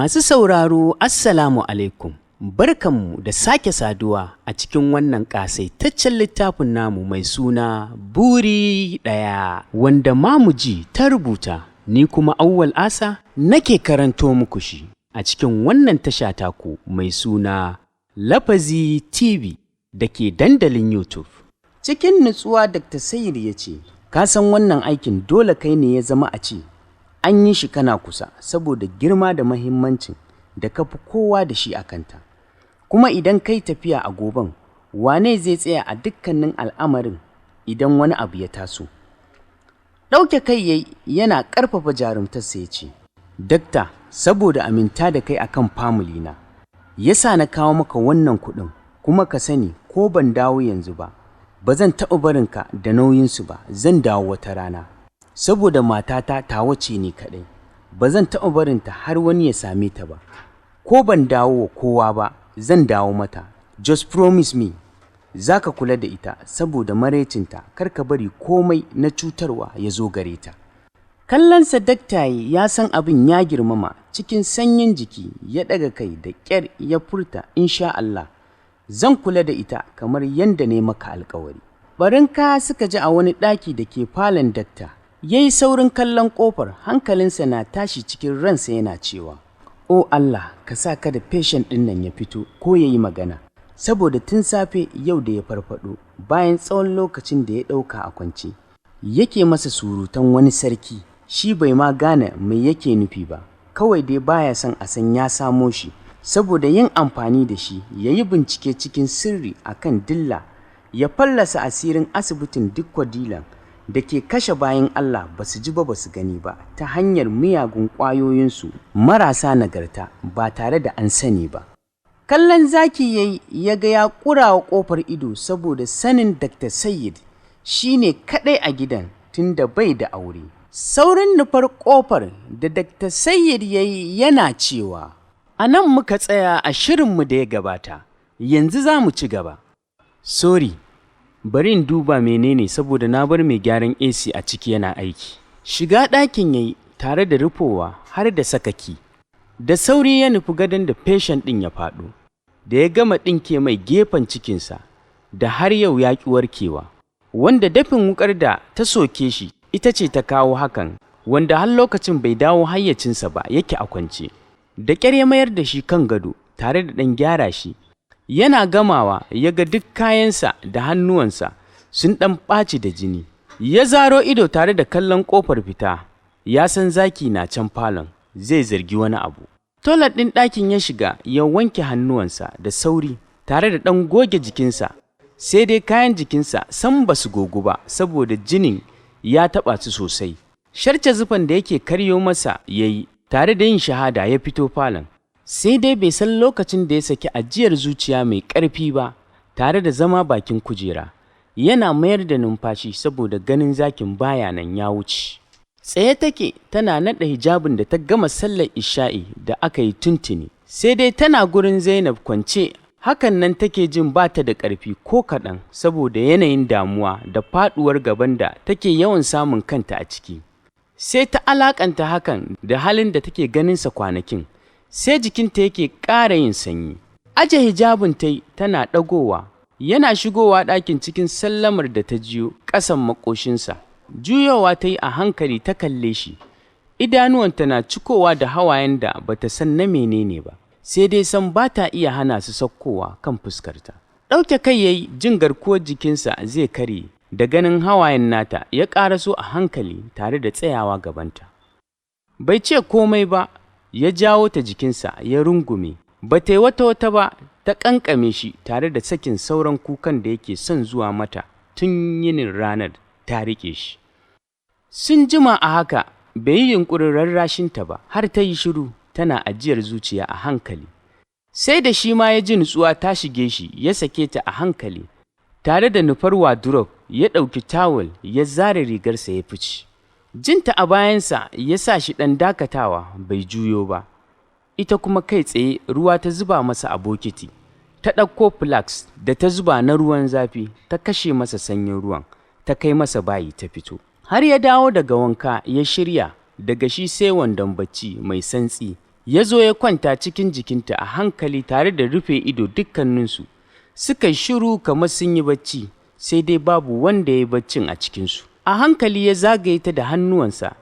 Masu sauraro, Assalamu alaikum. Barkanmu da sake saduwa a cikin wannan ƙasaitaccen littafin namu mai suna Buri Ɗaya, wanda Mamuji ta rubuta, ni kuma Auwal Asa nake karanto muku shi a cikin wannan tasha taku mai suna Lafazi TV da ke dandalin YouTube. Cikin nutsuwa Dr. Sayyid ya ce, "Ka san wannan aikin dole kai ne ya zama a ce an yi shi kana kusa, saboda girma da mahimmancin da ka fi kowa da shi a kanta. Kuma idan kai tafiya a goben, wane zai tsaya a dukkanin al'amarin idan wani abu ya taso?" Ɗauke kai yayi yana ƙarfafa jarumtarsa ya ce, "Dakta, saboda aminta da kai akan family na, yasa na kawo maka wannan kuɗin, kuma ka sani ko ban dawo yanzu ba, ba zan taɓa barinka da nauyinsu ba, zan dawo wata rana. Saboda matata tawa ce ni kaɗai, ba zan taɓa barinta har wani ya same ta ba. Ko ban dawo wa kowa ba, zan dawo mata. Just promise me za ka kula da ita saboda maraicinta, kar ka bari komai na cutarwa ya zo gare ta." Kallonsa dakta ya san abin ya girmama. Cikin sanyin jiki ya ɗaga kai, da ƙyar ya furta, "Insha Allah zan kula da ita kamar yadda ne maka alkawari." Barin kaya suka ji a wani ɗaki da ke falon dakta. Ya yi saurin kallon ƙofar, hankalinsa na tashi. Cikin ransa yana cewa, "O Allah, ka sa kada patient ɗin nan ya fito ko ya yi magana." Saboda tun safe yau da ya farfado bayan tsawon lokacin da ya ɗauka a kwance, yake masa surutan wani sarki. Shi bai ma gane mai yake nufi ba, kawai dai baya son a san ya samo shi saboda yin amfani da shi ya yi bincike cikin sirri akan Dilla, ya fallasa asirin asibitin Dikko Dilan da ke kashe bayan Allah ba su ji ba ba su gani ba ta hanyar miyagun ƙwayoyinsu marasa nagarta ba tare da an sani ba. Kallon zaki ya yi, ya ga ya ƙura wa ƙofar ido, saboda sanin Dr. Sayyid shi ne kaɗai a gidan tun da bai da aure. Saurin nufar ƙofar da Dr. Sayyid ya yi yana cewa, "A nan muka tsaya a shirinmu da ya gabata, yanzu za mu ci gaba. Sorry, bari in duba menene, saboda na bar mai gyaran AC a ciki yana aiki." Shiga ɗakin ya yi tare da rufowa har da sakaki. Da sauri ya nufi gadon da patient ɗin ya faɗo, da ya gama ɗinke mai gefen cikinsa da har yau ya ƙi warkewa, wanda dafin wukar da ta soke shi ita ce ta kawo hakan, wanda har lokacin bai dawo hayyacinsa ba yake a kwance. Da ƙyar ya mayar da shi kan gado tare da ɗan gyara shi. Yana gamawa ya ga duk kayansa da hannuwansa sun ɗan ɓaci da jini. Ya zaro ido tare da kallon ƙofar fita, ya san zaki na can falon, zai zargi wani abu. Toilet ɗin ɗakin ya shiga, ya wanke hannuwansa da sauri tare da ɗan goge jikinsa, sai dai kayan jikinsa sam ba su gogu ba saboda jinin ya taɓa su sosai. Sharce zufan da yake karyo masa ya yi tare da yin shahada ya fito falon. Sai dai bai san lokacin da ya saki ajiyar zuciya mai ƙarfi ba tare da zama bakin kujera. Yana mayar da numfashi saboda ganin zakin baya nan ya wuce. Tsaye take tana naɗa hijabin da ta gama sallar isha'i da aka yi tuntuni. Sai dai tana gurin Zainab kwance, hakan nan take jin ba ta da ƙarfi ko kaɗan saboda yanayin damuwa da faɗuwar gaban da take yawan samun kanta a ciki. Sai ta alaƙanta hakan da halin da take ganinsa kwanakin, sai jikinta yake ƙara yin sanyi. Aje hijabin ta yi tana ɗagowa, yana shigowa ɗakin cikin sallamar da ta jiyo ƙasan maƙoshinsa. Juyowa ta yi a hankali ta kalle shi, idanuwanta na cikowa da hawayen da bata san na menene ba, sai dai san ba ta iya hana su saukowa kan fuskarta. Ɗauke kai ya yi, jin garkuwar jikinsa zai karye da ganin hawayen nata, ya ƙaraso a hankali tare da tsayawa gabanta. Bai ce komai ba, ya jawo ta jikinsa ya rungume. Ba ta yi wata wata ba ta ƙanƙame shi tare da sakin sauran kukan da yake son zuwa mata tun yinin ranar ta riƙe shi. Sun jima a haka, bai yi yunƙurin rarrashinta ba har ta yi shiru tana ajiyar zuciya a hankali. Sai da shi ma ya ji nutsuwa ta shige shi, ya sake ta a hankali tare da nufar wardrobe, ya ɗauki tawul ya zare rigarsa ya fice. Jinta a bayansa ya sa shi ɗan dakatawa, bai juyo ba. Ita kuma kai tsaye ruwa ta zuba masa a bokiti, ta ɗauko flask da ta zuba na ruwan zafi, ta kashe masa sanyin ruwan, ta kai masa bayi ta fito. Har ya dawo daga wanka ya shirya, daga shi sai wandon bacci mai santsi. Ya zo ya kwanta cikin jikinta a hankali tare da rufe ido. Dukkaninsu suka shiru kamar sun yi bacci, sai dai babu wanda ya yi baccin a cikinsu. A hankali ya zagaye ta da hannuwansa,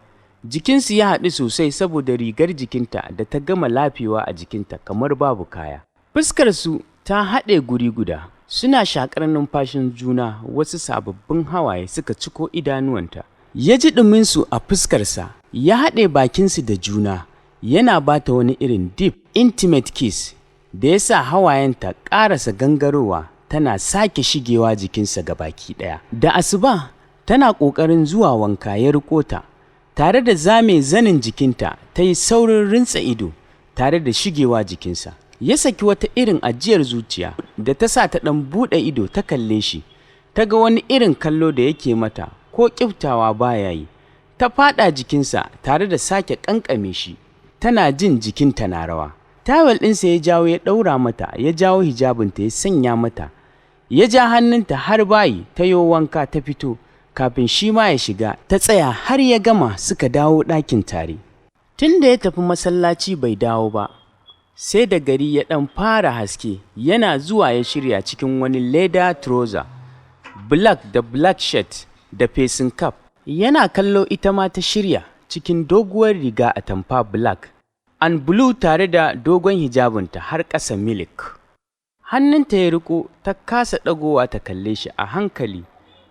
jikinsu ya haɗu sosai saboda rigar jikinta da ta gama lafewa a jikinta kamar babu kaya. Fuskarsu ta haɗe guri guda, suna shaƙar numfashin juna. Wasu sababbin hawaye suka ciko idanuwanta. Ya ji ɗuminsu a fuskarsa, ya haɗe bakinsu da juna, yana ba ta wani irin deep intimate kiss da ya sa hawayenta ƙarasa gangarowa tana sake shigewa jikinsa baki ɗaya. Da asuba tana ƙoƙarin zuwa wanka ya riƙo ta, tare da zame zanin jikinta. Ta yi saurin rintsa ido tare da shigewa jikinsa. Ya saki wata irin ajiyar zuciya da ta sa ta ɗan buɗe ido ta kalle shi, ta ga wani irin kallo da yake mata, ko ƙiftawa baya yi. Ta faɗa jikinsa tare da sake ƙanƙame shi, tana jin jikinta na rawa. Tawel ɗinsa ya jawo ya ɗaura mata, ya jawo hijabinta ya sanya mata, ya ja hannunta har bayi. Ta yo wanka ta fito kafin shi ma ya shiga, ta tsaya har ya gama suka dawo ɗakin tare. Tun da ya tafi masallaci bai dawo ba, sai da gari ya ɗan fara haske. Yana zuwa ya shirya cikin wani leather trouser black da black shirt da facing cap. Yana kallo ita ma ta shirya cikin doguwar riga atamfa black and blue tare da dogon hijabinta har ƙasa milk. Hannunta ya riko, ta kasa ɗagowa ta kalle shi. A hankali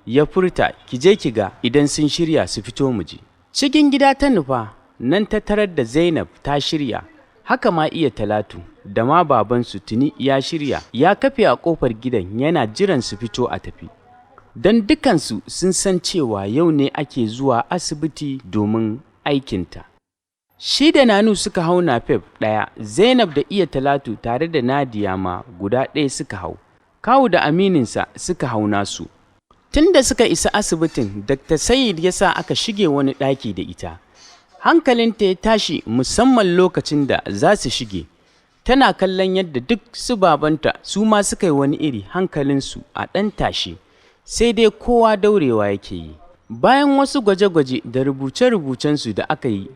ya furta, "Ki je ki ga idan sun shirya su fito mu je." Cikin gida ta nufa, nan ta tarar da Zainab ta shirya, haka ma iya Talatu da ma babansu tuni ya shirya, ya kafe a ƙofar gidan yana jiran su fito a tafi. Don dukansu sun san cewa yau ne ake zuwa asibiti domin aikinta. Shi da Nanu suka hau napep ɗaya, Zainab da iya Talatu tare da Nadiya ma guda ɗaya suka hau. Kawu da amininsa suka hau nasu. Tun da suka isa asibitin, Dr. Sayid ya sa aka shige wani ɗaki da ita. Hankalinta ya tashi musamman lokacin da za su shige. Tana kallon yadda duk su babanta su ma suka yi wani iri, hankalinsu a ɗan tashe, sai dai kowa daurewa yake yi. Bayan wasu gwaje-gwaje da rubuce-rubucensu da aka yi,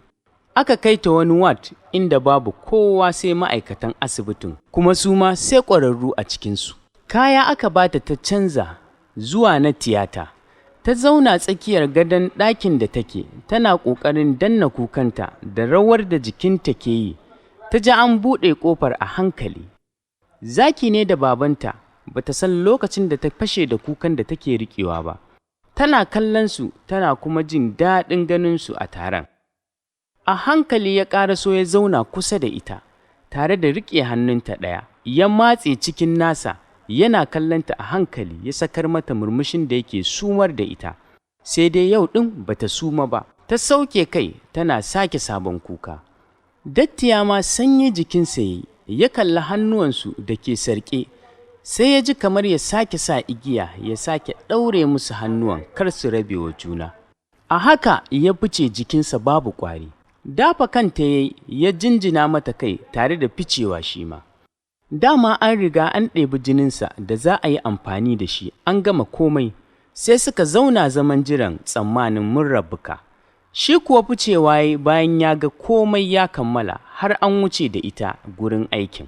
aka kai ta wani ward inda babu kowa sai ma'aikatan asibitin, kuma su ma sai ƙwararru a cikinsu. Kaya aka bata ta canza zuwa na tiyata. Ta zauna tsakiyar gadon ɗakin da take, tana ƙoƙarin danna kukanta da rawar da jikinta ke yi. Ta ji an buɗe ƙofar a hankali. Zaki ne da babanta. Bata san lokacin da ta fashe da kukan da take riƙewa ba. Tana kallon su tana kuma jin daɗin ganin su a taron. A hankali ya ƙaraso ya zauna kusa da ita, tare da riƙe hannunta ɗaya, ya matse cikin nasa, yana kallonta. A hankali ya sakar mata murmushin da yake sumar da ita, sai dai yau ɗin bata suma ba. Ta sauke kai tana sake sabon kuka. Dattiya ma sanyi jikinsa ya yi, ya kalli hannuwansu da ke sarƙe, sai ya ji kamar ya sake sa igiya ya sake ɗaure musu hannuwan kar su rabe wa juna. A haka ya fice jikinsa babu ƙwari. Dafa kanta ya ya jinjina mata kai tare da ficewa shi ma. Dama an riga an ɗebi jininsa da za a yi amfani da shi, an gama komai, sai suka zauna zaman jiran tsammanin mun rabuka. Shi kuwa ficewa ya bayan ya ga komai ya kammala har an wuce da ita gurin aikin.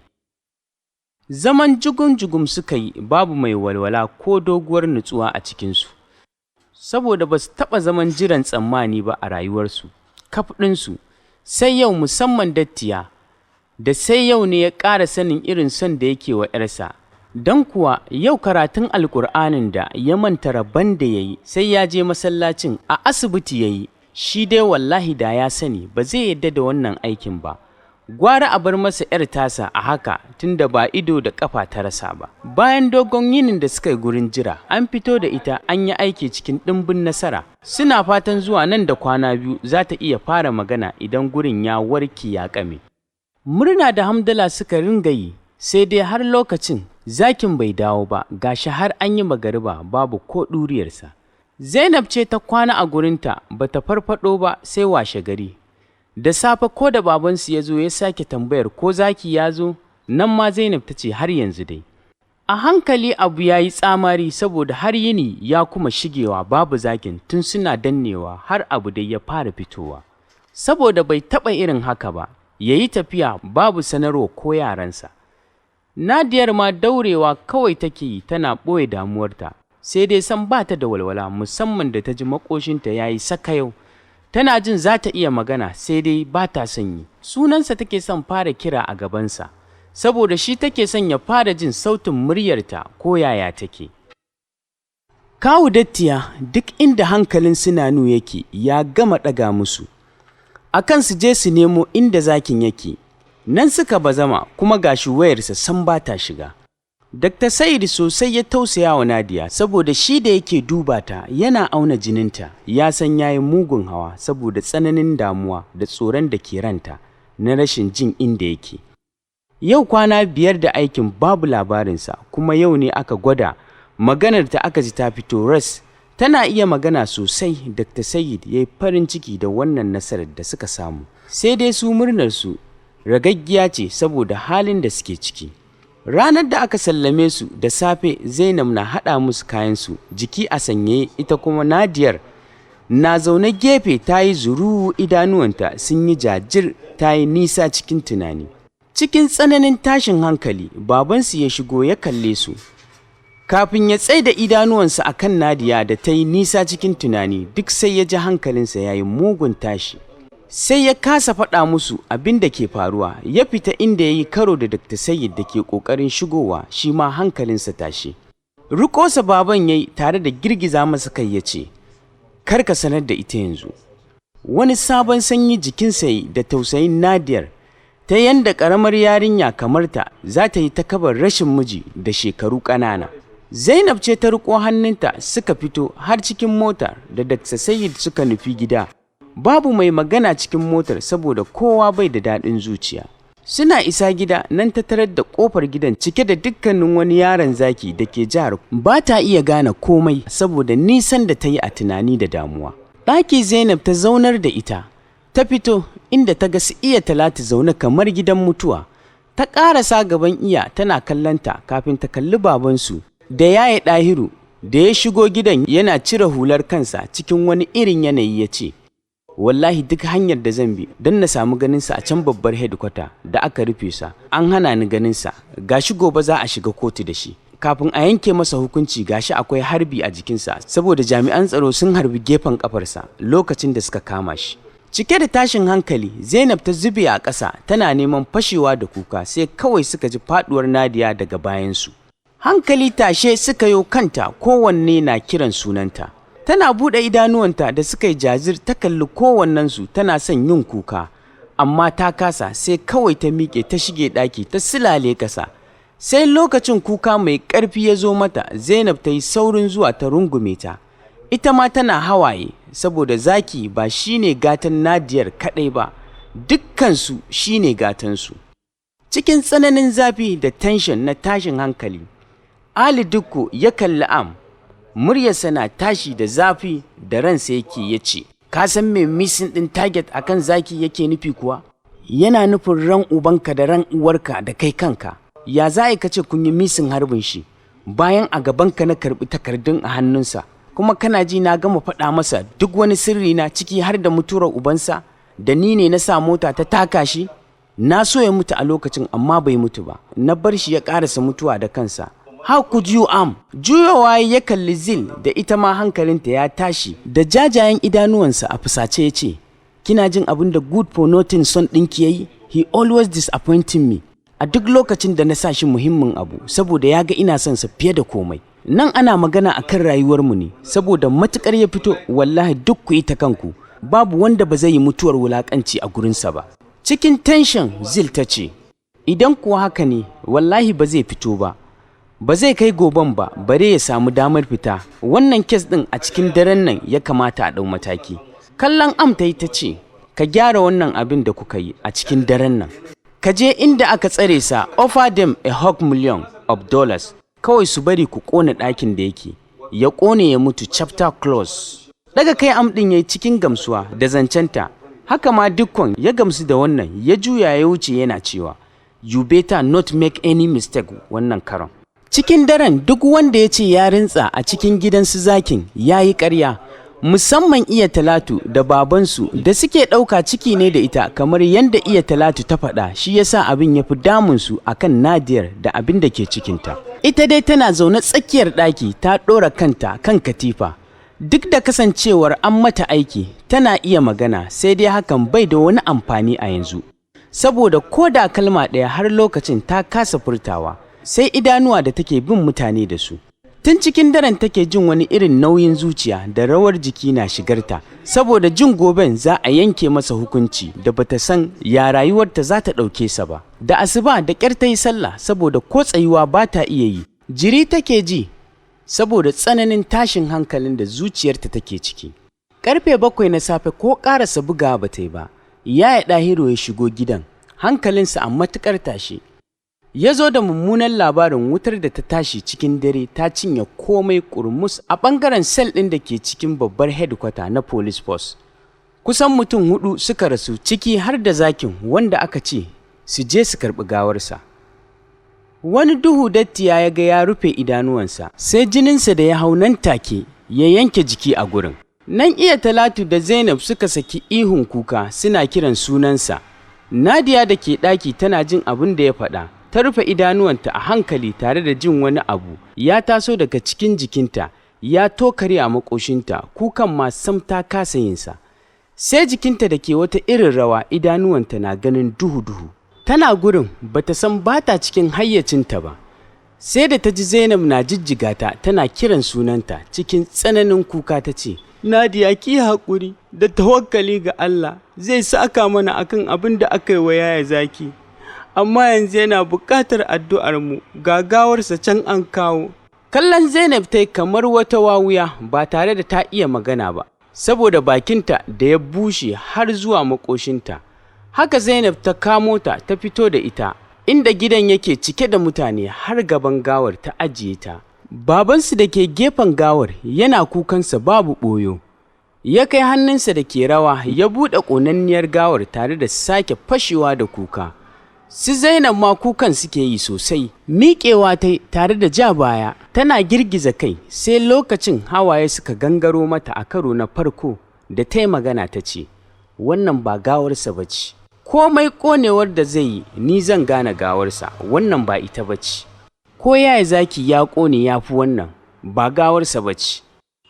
Zaman jugum-jugum suka yi, babu mai walwala ko doguwar nutsuwa a cikinsu, saboda ba su taɓa zaman jiran tsammani ba a rayuwarsu, kaf ɗinsu, sai yau, musamman dattiya, da sai yau ne ya ƙara sanin irin son da yake wa ‘yarsa. Don kuwa yau karatun Alƙur'anin da ya manta rabon da ya yi sai ya je masallacin a asibiti ya yi. Shi dai wallahi da ya sani ba zai yadda da wannan aikin ba. Gwara a bar masa ‘yar tasa a haka, tunda ba ido da ƙafa ta rasa ba. Bayan dogon yinin da suka yi gurin jira, an fito da ita, an yi aiki cikin ɗimbin nasara. Suna fatan zuwa nan da kwana 2 za ta iya fara magana idan gurin ya warke ya ƙame. Murna da hamdala suka ringa yi, sai dai har lokacin zakin bai dawo ba, gashi har an yi magariba babu ko ɗuriyarsa. Zainab ce ta kwana a gurinta, bata farfado ba sai washe gari. Da safe ko da babansu ya zo ya sake tambayar ko zaki ya zo, nan ma Zainab ta ce har yanzu dai. A hankali abu ya yi tsamari saboda har yini ya kuma shigewa babu zakin, tun suna dannewa har abu dai ya fara fitowa. Saboda bai taɓa irin haka ba, Ya yi tafiya babu sanarwa ko yaransa. Nadiyar ma daurewa kawai take yi tana ɓoye damuwarta, sai dai san ba ta da walwala, musamman da ta ji makoshinta ya yi sakayau. Tana jin za ta iya magana, sai dai ba ta son yi. Sunansa take son fara kira a gabansa, saboda shi take son ya fara jin sautin muryarta ko yaya take. Kawu Dattiya duk inda hankalin Sinanu yake ya gama ɗaga musu, a kan su je su nemo inda zakin yake, nan suka bazama, kuma gashi wayarsa san ba ta shiga. Dr. Said sosai ya tausaya wa Nadiya, saboda shi da yake duba ta yana auna jininta ya san yayi mugun hawa saboda tsananin damuwa da tsoron da ke ranta na rashin jin inda yake. Yau kwana 5 da aikin babu labarinsa, kuma yau ne aka gwada maganar ta aka ji ta fito ras, tana iya magana sosai. Dr. Said ya yi farin ciki da wannan nasarar da suka samu, sai dai su murnarsu ragaggiya ce saboda halin da suke ciki. Ranar da aka sallame su da safe, Zainab na haɗa musu kayansu jiki a sanye, ita kuma Nadiyar na zaune gefe ta yi zuru, idanuwanta sun yi jajir, ta yi nisa cikin tunani. Cikin tsananin tashin hankali babansu ya shigo ya kalle su. Kafin ya tsaida idanuwansa a kan Nadiya da ta yi nisa cikin tunani, duk sai ya ji hankalinsa ya yi mugun tashi. Sai ya kasa faɗa musu abin da ke faruwa, ya fita inda ya yi karo da Dr. Sayyid da ke ƙoƙarin shigowa, shi ma hankalinsa tashi. Rikosa baban ya yi tare da girgiza masa kai ya ce, "Kar ka sanar da ita yanzu." Wani sabon sanyi jikinsa yi da tausayin Nadiyar, ta yanda ƙaramar yarinya kamar ta za ta yi ta kabar rashin miji da shekaru ƙanana. Zainab ce ta riƙo hannunta suka fito har cikin motar da Dr. Sayyid suka nufi gida. Babu mai magana cikin motar saboda kowa bai da daɗin zuciya. Suna isa gida nan ta tarar da ƙofar gidan cike da dukkanin wani yaron zaki da ke jihar, ba ta iya gane komai saboda nisan da ta yi a tunani da damuwa. Ɗaki Zainab ta zaunar da ita, ta fito inda ta ga su Iya Talatu zaune kamar gidan mutuwa. Ta ƙarasa gaban Iya tana kallonta kafin ta kalli babansu da Yaya Ɗahiru da ya shigo gidan yana cire hular kansa cikin wani irin yanayi ya ce, "Wallahi duk hanyar da zan bi don na samu ganinsa a can babbar headquarter da aka rufe sa, an hana ni ganinsa. Gashi gobe za a shiga kotu da shi. Kafin a yanke masa hukunci, gashi akwai harbi a jikinsa saboda jami'an tsaro sun harbi gefen kafarsa lokacin da suka kama shi." Cike da tashin hankali, Zainab ta zube a ƙasa tana neman fashewa da kuka, sai kawai suka ji faduwar Nadiya daga bayansu. Hankali tashe suka yo kanta, kowanne na kiran sunanta. Tana buɗe idanuwanta da suka yi jazir ta kalli kowannensu, tana son yin kuka, amma ta kasa, sai kawai ta miƙe ta shige ɗaki ta silale ƙasa. Sai lokacin kuka mai ƙarfi ya zo mata, Zainab ta yi saurin zuwa ta rungume ta. Ita ma tana hawaye saboda zaki ba shine gatan Nadiyar kaɗai ba, dukkansu shine gatansu. Cikin tsananin zafi da tension na tashin hankali, Ali Dukku ya kalli Am, muryarsa na tashi da zafi da ransa yake, ya ce, "Ka san me missing ɗin target akan zaki yake nufi kuwa? Yana nufin ran ubanka da ran uwarka da kai kanka. Ya za a ka ce kun yi missing harbin shi, bayan a gabanka na karɓi takardun a hannunsa, kuma kana ji na gama faɗa masa duk wani sirri na, ciki har da mutuwar ubansa, da ni ne na sa mota ta taka shi. Na so ya mutu a lokacin, amma bai mutu ba, na bar shi ya ƙarasa mutuwa da kansa. How could you, Am?" Juyowa ya kalli Zil da ita ma hankalinta ya tashi, da jajayen idanuwansa a fusace ya ce, "Kina jin abin da good for nothing son ɗinki ya yi? He always disappointing me. A duk lokacin da na sa shi muhimmin abu, saboda ya ga ina son sa fiye da komai. Nan ana magana akan rayuwarmu ne, saboda matukar ya fito, wallahi duk ku yi ta kanku. Babu wanda ba zai yi mutuwar wulakanci a gurinsa ba." Cikin tension Zil ta ce, "Idan kuwa haka ne, wallahi ba zai fito ba. Ba zai kai goben ba bare ya samu damar fita. Wannan case ɗin a cikin daren nan ya kamata a ɗau mataki." Kallon Am ta yi ta ce, "Ka gyara wannan abin da kuka yi a cikin daren nan. Ka je inda aka tsare sa, offer them a half million of dollars. Kawai su bari ku ƙona ɗakin da yake. Ya ƙone ya mutu, chapter close." Daga kai Am ɗin ya yi cikin gamsuwa da zancenta. Haka ma Dukkan ya gamsu da wannan, ya juya ya wuce yana cewa, "You better not make any mistake wannan karon." Cikin daren duk wanda ya ce ya rintsa a cikin gidan su zakin ya yi ƙarya. Musamman iya Talatu da babansu da suke ɗauka ciki ne da ita, kamar yadda iya Talatu ta faɗa, shi yasa abin ya fi damunsu akan Nadiyar da abin da ke cikinta. Ita dai tana zaune tsakiyar ɗaki, ta ɗora kanta kan katifa. Duk da kasancewar an mata aiki tana iya magana, sai dai hakan bai da wani amfani a yanzu, saboda ko da kalma ɗaya har lokacin ta kasa furtawa, sai idanuwa da take bin mutane da su. Tun cikin daren take jin wani irin nauyin zuciya da rawar jiki na shigarta, saboda jin goben za a yanke masa hukunci da bata san ya rayuwarta za ta ɗauke sa ba. Da asuba da ƙyar ta yi sallah, saboda ko tsayuwa ba ta iya yi. Jiri take ji saboda tsananin tashin hankalin da zuciyarta take ciki. Karfe 7 na safe ko ƙarasa buga ba ta yi ba, Yaya Ɗahiru ya shigo gidan, hankalinsa a matuƙar tashe. Ya zo da mummunan labarin wutar da ta tashi cikin dare ta cinye komai kurmus a ɓangaren cell ɗin da ke cikin babbar headquarter na police force. Kusan mutum hudu suka rasu, ciki har da Zakin, wanda aka ce su je su karɓi gawarsa. Wani duhu dattiya ya ga ya rufe idanuwansa, sai jininsa da ya hau nan take ya yanke jiki a gurin. Nan iya Talatu da Zainab suka saki ihun kuka suna kiran sunansa. Nadiya da ke ɗaki tana jin abin da ya faɗa, ta rufe idanuwanta a hankali tare da jin wani abu ya taso daga cikin jikinta ya tokare a makoshinta, kukan ma sam ta kasa yinsa. Sai jikinta da ke wata irin rawa, idanuwanta na ganin duhu-duhu. Tana gurin bata san bata cikin hayyacinta ba. Sai da ta ji Zainab na jijjiga ta tana kiran sunanta cikin tsananin kuka, ta ce, "Nadiya, ki haƙuri da tawakkali ga Allah, zai saka mana akan abin da aka yi wa Yaya Zaki. Amma yanzu yana buƙatar addu'ar mu, gagawarsa can an kawo." Kallon Zainab ta kamar wata wawuya ba tare da ta iya magana ba, saboda bakinta da ya bushe har zuwa makoshinta. Haka Zainab ta kamo ta ta fito da ita, inda gidan yake cike da mutane, har gaban gawar ta ajiye ta. Babansu da ke gefen gawar yana kukansa babu ɓoyo. Ya kai hannunsa da ke rawa ya buɗe ƙonanniyar gawar tare da sake fashewa da kuka. Su Zainab ma kukan suke yi sosai. Miƙewa ta tare da ja baya, tana girgiza kai, sai lokacin hawaye suka gangaro mata a karo na farko da ta yi magana, ta ce, "Wannan ba gawarsa ba ce. Komai ƙonewar da zai yi, ni zan gane gawarsa, wannan ba ita ba ce. Ko Yaya Zaki ya ƙone ya fi wannan, ba gawarsa ba ce."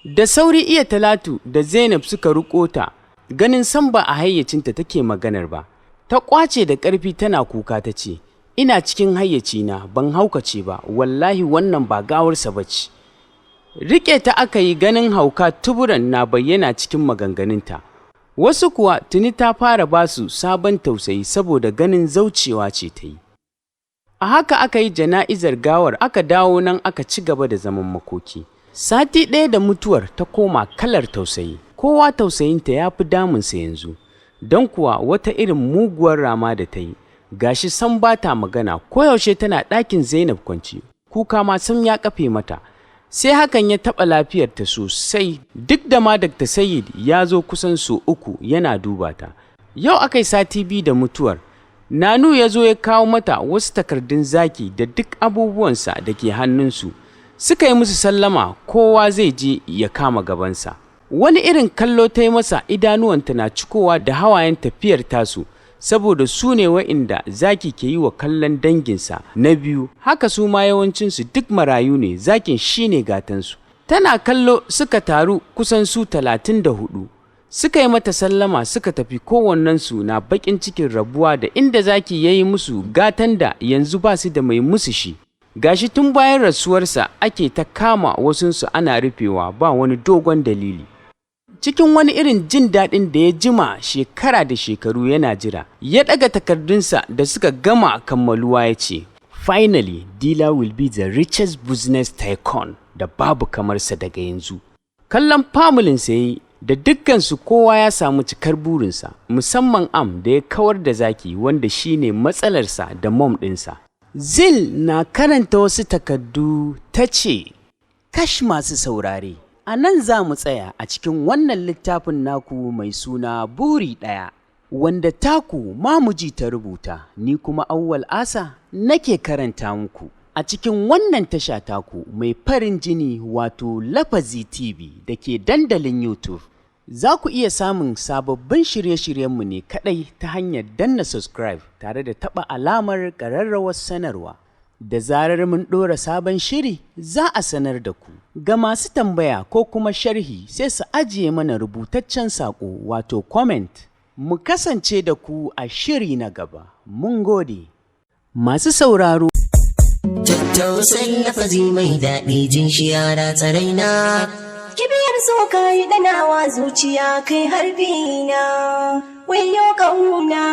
Da sauri iya Talatu da Zainab suka riƙo ta, ganin san ba a hayyacinta take maganar ba. Ta ƙwace da ƙarfi tana kuka, ta ce, "Ina cikin hayyacina, ban haukace ba, wallahi wannan ba gawarsa ba ce." Riƙe ta aka yi, ganin hauka tuburan na bayyana cikin maganganunta. Wasu kuwa tuni ta fara ba su sabon tausayi, saboda ganin zaucewa ce ta yi. A haka aka yi jana'izar gawar, aka dawo nan aka ci gaba da zaman makoki. Sati ɗaya da mutuwar, ta koma kalar tausayi. Kowa tausayinta ya fi damunsa yanzu, don kuwa wata irin muguwar rama da ta yi, gashi san ba ta magana, koyaushe tana ɗakin Zainab kwanci, kuka ma sam ya kafe mata. Sai hakan ya taɓa lafiyarta sosai, duk da ma Dr. Sayid ya zo kusan so 3 yana duba ta. Yau aka yi sati 2 da mutuwar. Nanu ya zo ya kawo mata wasu takardun Zaki da duk abubuwansa da ke hannunsu. Suka yi musu sallama, kowa zai je ya kama gabansa. Wani irin kallo ta yi masa, idanuwanta na cikowa da hawayen tafiyar tasu, saboda su ne wa'inda Zaki ke yi wa kallon danginsa na biyu, haka su ma yawancinsu duk marayu ne, Zakin shi ne gatansu. Tana kallo suka taru kusan su 34. Suka yi mata sallama suka tafi, kowannensu na baƙin cikin rabuwa da inda Zaki ya yi musu gatan da yanzu ba su da mai musu shi. Gashi tun bayan rasuwarsa ake ta kama wasunsu ana rufewa ba wani dogon dalili. Cikin wani irin jin daɗin da ya jima shekara da shekaru yana jira, ya ɗaga takardunsa da suka gama kammaluwa ya ce, "Finally, Dealer will be the richest business tycoon da babu kamarsa daga yanzu." Kallon familinsa ya yi, da dukkansu kowa ya samu cikar burinsa, musamman Am da ya kawar da Zaki, wanda shine matsalarsa da mom ɗinsa. Zil na karanta wasu takardu ta ce, "Kash, masu saurare, a nan za mu tsaya a cikin wannan littafin naku mai suna Buri Ɗaya, wanda taku Mamuji ta rubuta, ni kuma Awwal Asa nake karanta muku. A cikin wannan tasha taku mai farin jini wato Lafazi TV da ke dandalin YouTube. Za ku iya samun sababbin shirye-shiryenmu ne kaɗai ta hanyar danna subscribe tare da taɓa alamar ƙararrawar sanarwa. Da zarar mun ɗora sabon shiri za a sanar da ku. Ga masu tambaya ko kuma sharhi sai su ajiye mana rubutaccen saƙo wato comment. Mu kasance da ku a shiri na gaba. Mun gode. Masu sauraro. Tattausan lafazi mai daɗi jin shi yara tsaraina. Kibiyar so ka yi ɗanawa zuciya kai harbi na, wayo ƙauna.